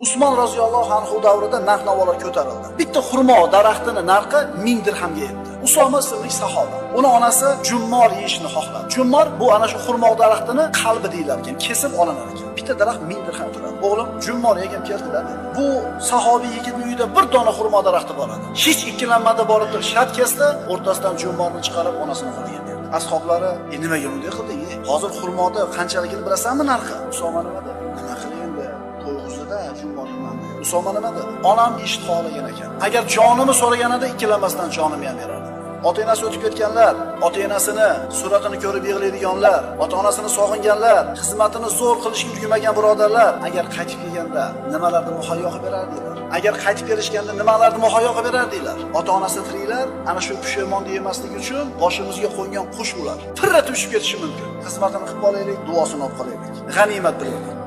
Usmon roziyallohu anhu davrida narx-navolar ko'tarildi. Bitta xurmo daraxtini narxi 1000 dirhamga yetdi. Usoma ismli sahoba. Uni onasi jummor yeyishni xohladi. Jummor bu ana shu xurmo daraxtini qalbi deyilar ekan, kesib olinar ekan. Bitta daraxt 1000 dirham turadi. O'g'lim jummor yegim keldi-da. Bu sahobiy yigitning uyida bir dona xurmo daraxti bor edi. Hech ikkilanmadi, borib turib shart kesdi, o'rtasidan jummorni chiqarib onasini qo'liga berdi. Ashoblari, "Nimaga bunday qilding? Hozir xurmoda qanchaligini bilasanmi narxi?" Usoma nima dedi? "Nima qilay endi? To'yg'izida jummor yeyman." Usoma nima dedi? "Onam eshit xohlagan ekan. Agar jonimni so'raganida ikkilanmasdan jonimni ham berardim." Ota-enasi o'tib ketganlar, ota-enasini suratini ko'rib yig'laydiganlar, ota-onasini sog'inganlar, xizmatini zo'r qilishga ulgurmagan birodarlar, agar qaytib kelganda nimalarni muhayyo qilib berardinglar? Agar qaytib kelishganda nimalarni muhayyo qilib berardinglar? Ota-onasi tiriklar, ana shu pushaymonni yemasligi uchun boshimizga qo'ngan qush ular. Pirra tushib ketishi mumkin. Xizmatini qilib qolaylik, duosini olib qolaylik. G'animat bilaylik.